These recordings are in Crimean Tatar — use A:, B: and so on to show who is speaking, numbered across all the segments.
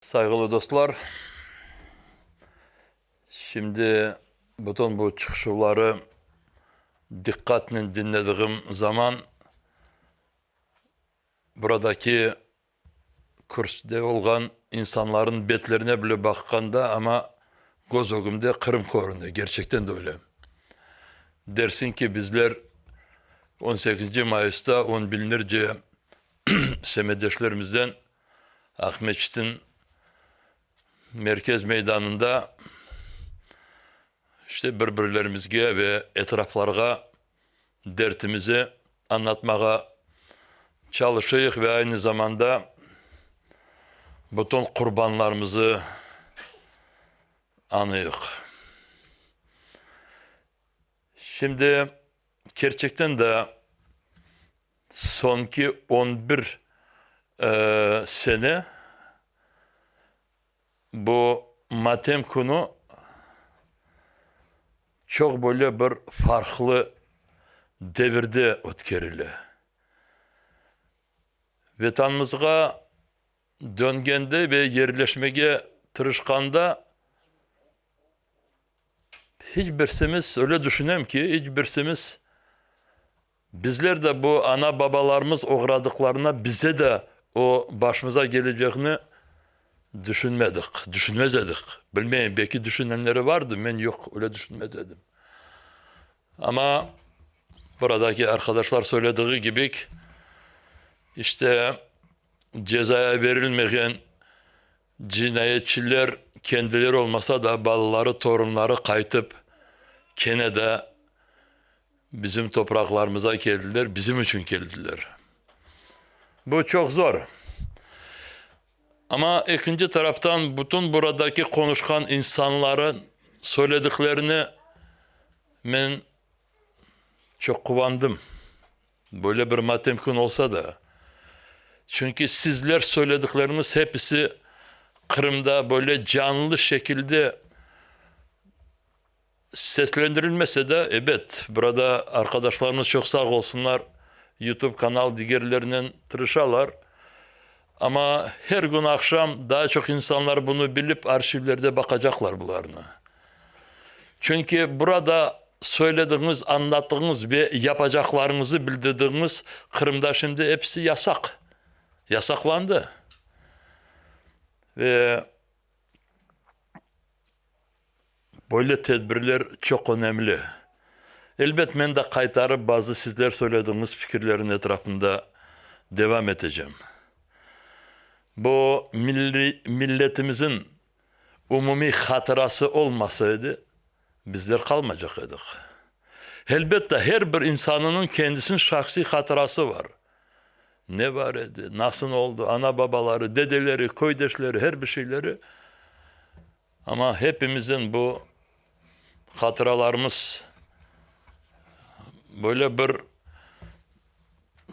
A: Sayğılı dostlar, şimdi bütün bu çıqışuvları diqqatnen diñlediğim zaman buradaki kürsüde olğan insanların betlerine bile baqqanda, amma köz ögümde Qırım körüne, kerçekten de öyle. Dersiñ ki, bizler on sekizinci mayısta on biñlerce semetdeşlerimizden Aqmescitniñ merkez meydanında işte bir-birlerimizge ve etraflarğa dertimizi añlatmağa çalışıyıq ve aynı zamanda bütün qurbanlarımızı añıyıq. Şimdi kerçekten de Soñki 11 sene bu matem künü çoq böyle bir farqlı devirde ötkerile. Vetanımızğa döngende ve yerleşmege tırışqanda hiç birsimiz, öyle düşünem ki, hiç birsimiz Bizler de bu ana-babalarımız oğradıqlarına bize de o başımıza keleceğini düşünmedik, düşünmez edik. Bilmeyim, belki düşünenleri vardı, men yoq, öyle düşünmez edim. Amma buradaki arqadaşlar söylediği kibi, işte cezaya berilmegen cinayetçiler kendileri olmasa da balaları, torunları qaytıp kene de Bizim topraqlarımıza keldiler, bizim içün keldiler. Bu çoq zor. Amma ekinci taraftan bütün buradaki qonuşqan insanların söylediklerine men çoq quvandım. Böyle bir matem kün olsa da. Çünki sizler söyledikleriñiz hepisi Qırımda böyle canlı şekilde Seslendirilmese de, ebet, burada arqadaşlarımız çoq sağ olsunlar, YouTube kanal, digerlerinen tırışalar. Amma her kün aqşam daa çoq insanlar bunı bilip, arşivlerde baqacaqlar bularnı. Çünki burada söylediğiñiz, añlattığıñız ve yapacaqlarıñızı bildirdiğiñiz Qırımda şimdi episi yasaq, yasaqlandı. Ve Böyle tedbirler çoq önemli. Elbet, men de qaytarıp bazı sizler söylediğiñiz fikirlerin etrafında devam etecem. Bu milliy milletimizin umumiy hatırası olmasa edi, bizler qalmaycaq edik. Elbette, her bir insanınıñ kendisiniñ şahsiy hatırası var. Ne bar edi, nasıl oldı, ana-babaları, dedeleri, köydeşleri, her bir şeyleri. Amma hepimizin bu hatıralarımız böyle bir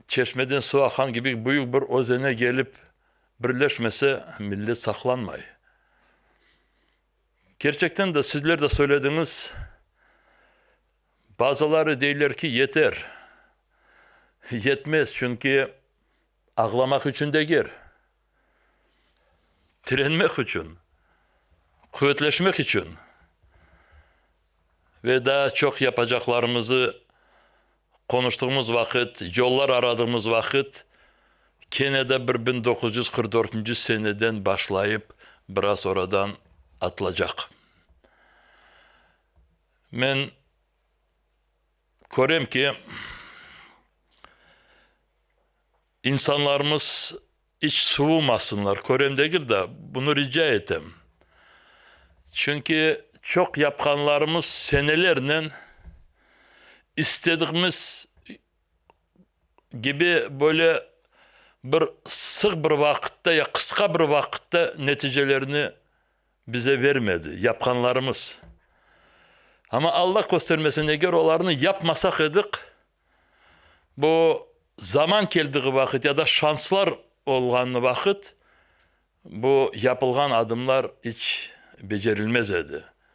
A: çeşmeden suv aqqan kibi büyük bir özene kelip birleşmese, millet saqlanmay. Kerçekten de sizler de söylediñiz, bazıları deyler ki, yeter. Yetmez, çünki ağlamaq içün degil. Tirenmek içün, quvetleşmek içün ve daa çoq yapacaqlarımızı qonuştığımız vaqıt, yollar aradığımız vaqıt, kene de bir 1944-nci seneden başlayıp, biraz oradan atılacaq. Men körem ki, İnsanlarımız iç suvumasınlar, körem degil de, bunı rica etem. Çünki çoq yapqanlarımız senelernen istedigimiz kibi böyle bir sıq bir vaqıtta ya qısqa bir vaqıtta neticelerini bize vermedi, yapqanlarımız. Amma Alla köstermesin, eger olarnı yapmasaq edik, Bu zaman keldiği vaqıt ya da şanslar olğan vaqıt bu yapılğan adımlar iç becerilmez edi.